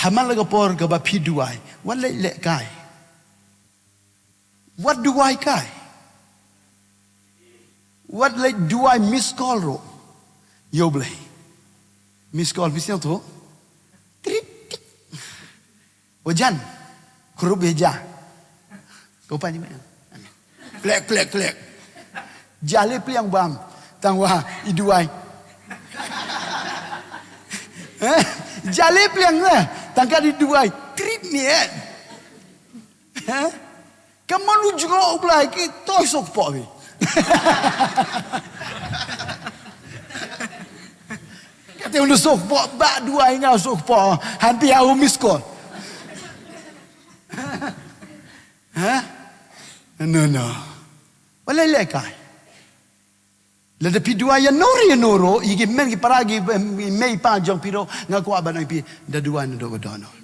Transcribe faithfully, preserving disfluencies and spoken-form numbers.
Ha man la ka por kaba phi duwai, wat leh leh kai. Wat duwai kai. Wat leh duwai miss call ruh. Ïa U Blei. Miss call, miss call tu. Trit, trit. Wajan. Kurup beja. Ko pa ni me. Klek, klek, klek. Jale pliang bam. Tang wa i duwai. Eh? Jale pliang lah. Tang ka di duwai. Trit ni eh. Eh? Ka man u jngoh U Blei ki to suk po bi. Kata u suk po ba duwai nga suk po. Han phi au miss call. Ha? No, no. Wat leh leh kai. Lada phi duwai ïa no ruh ïa no ruh, ïa ki mei ki para ki, em, mei pa jong phi ruh, nga kwah ban ong ïa phi, da duwai naduh ka dohnud.